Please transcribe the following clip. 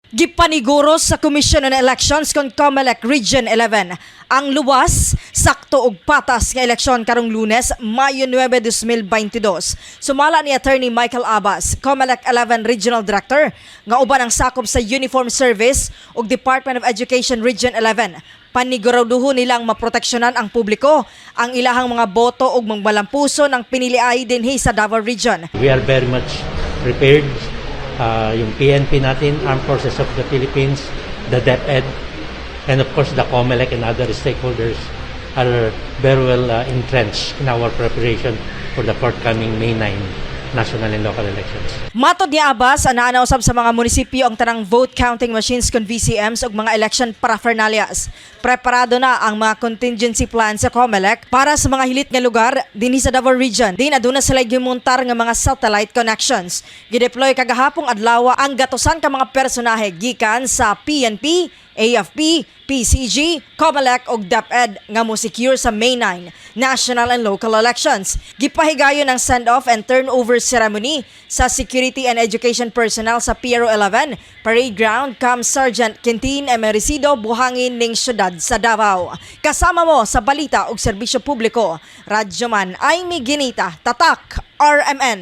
Gipaniguro sa Commission on Elections kon COMELEC Region 11 ang luwas, sakto ug patas nga eleksyon karong Lunes, Mayo 9, 2022. Sumala ni Attorney Michael Abbas, COMELEC 11 Regional Director, nga uban ang sakop sa Uniform Service ug Department of Education Region 11. Paniguraduhon nilang maproteksyonan ang publiko, ang ilahang mga boto ug mangbalampuso ng piniliay dinhi sa Davao Region. We are very much prepared. Yung PNP natin, Armed Forces of the Philippines, the DepEd, and of course the COMELEC and other stakeholders are very well entrenched in our preparation for the forthcoming May 9 national and local elections. Matod ni Abbas, anaa usab sa mga munisipyo ang tanang vote counting machines kon VCMs ug mga election paraphernalias. Preparado na ang mga contingency plan sa COMELEC para sa mga hilit nga lugar dinhi sa Davao Region. Din aduna sila gimontar nga mga satellite connections. Gideploy kagahapong adlaw ang gatusan ka mga personahe gikan sa PNP, AFP, PCG, COMELEC ug DepEd nga mo secure sa May 9 national and local elections. Gipahigayon ang send-off and turnover ceremony sa security and education personnel sa PRO 11, Parade Ground, Camp Sergeant Quintin Emerecido, Buhangin ning syudad sa Davao. Kasama mo sa balita ug serbisyo publiko, Radyoman Aimee Ginita, Tatak, RMN.